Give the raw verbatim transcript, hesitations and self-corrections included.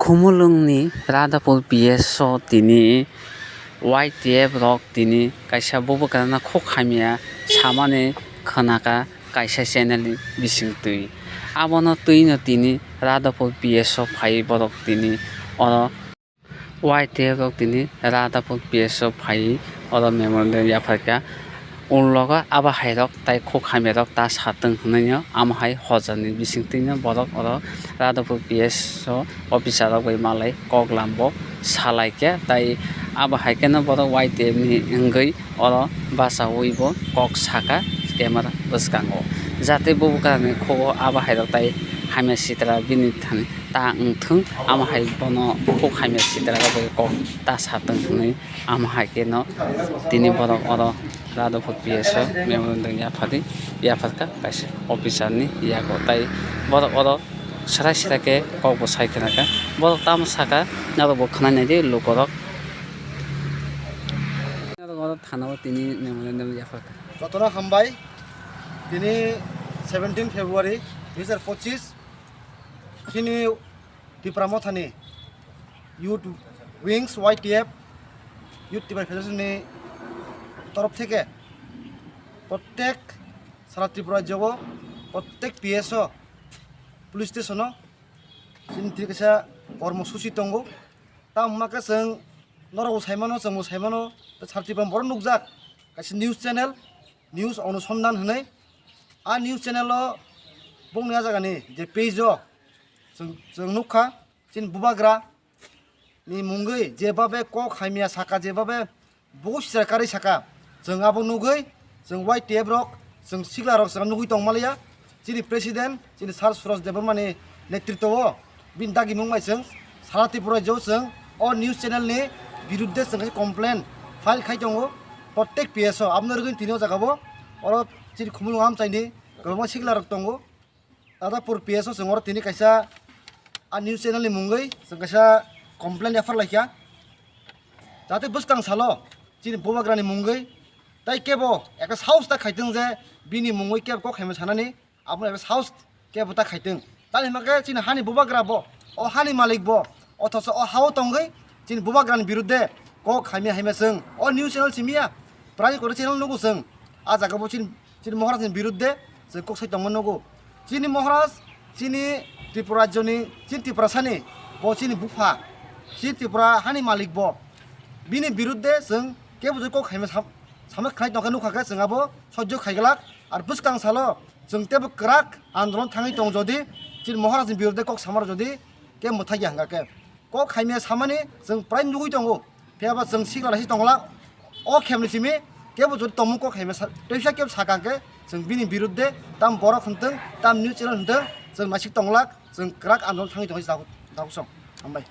Khumulwngni Radhapur P S o tini Y T F rok tini kaisa bubagrano khuk hamya samani khwnaka kaisa channel ni bisingtwi. Abono twino tini Radhapur P S o phai borok tini oro Y T F rok tini Radhapur P S o phai oro memorandum yapharkha. Ulogo abo hairok tai khuk hamyarok ta satwng hwnwi no amo hai hojarni bisingtwino borok oro Radhapur P S o officer rok bai malai kok lambo salaikha, tai abo hai kheno borok Y T F ni wngwi oro bachaui bo kok saka camera bwskango, jate bubagrani khugo abo hairok tai hamya sitra bini thani ta wngthung, amo hai bono khuk hamya sitra rok bai kok ta satwng hwnwi amo hai kheno tini borok oro Radhapur P S o memorandum yaphari yapharkha kaisa officer ni yago, tai borok oro srai srai khe kok bo sai khwnakha. Borok tamo saka norok bo khwnai naidi lukorok. Norok oro thana o tini memorandum yapharkha. Jotono hambai, tini seventeen February dui hajar pochis chini Tipra Mothani Youth Wings Y T F, Youth Tipra Federation ni torof theke prottek sara Tripura rajyo o prottek P S o police station o chini thik kaisa kormo suchi tongo. Tamo hwnba khe chwng norok bo sai mano, chwng bo sai mano, sara Tripura borok nukjak kaisa news channel, news onusondhan hwnwi. A news channel o bongni a jagani je page o chwng, chwng nukha, chini bubagra ni mungwi jebabe kok hamya saka, jebabe bugo sisar karwi saka, chwng abo nugwi chwng Y T F rok, chwng sikla rok chwng nugwi tong maliya. Chini president, chini sir Suraj Debbarma ni netritwo o bini dagimung bai chwng sara Tripura rajyo o chwng o news channel ni birudde chwng kaisa complain file khai tongo prottek P S o. Aboni rwgwi tini o jaga o oro chini Khumulwng amchaini kwbangma sikla rok tongo. Radhapur P S o chwng oro tini kaisa a news channel ni mungwi chwng kaisa complain yaphar laikha, jate bwskang salo chini bubagra ni mungwi tai kebo ekta sahos ta khaitwng je bini mungwi kebo kok hamya sanani, abo ekta sahos kebo ta khaitwng. Tani hwnba khe chini hani bubagra bo, o hani malik bo, othocho o ha o tongwi chini bubagra ni birudde kok hamya hamya chwng o news channel simi ya, prai kore channel nugo chwng. A jaga bo chini, chini Maharaj ni birudde chwng kok sai tongma nugo. Chini Maharaj, chini Tripura rajyoni, chini Tiprasani, bo chini bupha, chini Tripura hani malik bo. Bini birudde chwng kebo je kok hamya sam-, samai khnai tongkhe nukha khe chwng abo sojjo khaiglak. Ar bwskang salo chwng tebo kwrak andolon thangwi tong jodi chini Maharajni birudde kok samar jodi kebo mwthai ya hwnkha khe. Kok hamya samani chwng prai nugwi tongo. Phiya ba chwng sikla raisi tongla, o khemni simi kebo jodi tongmung kok hamya sa-, teisa kebo saka hwnkhe chwng bini birudde tam borok hwntwng, tam news channel hwntwng, chwng naisik tonglak, chwng kwrak andolon thangwi tongwi tabuk, tabuk song. Hambai.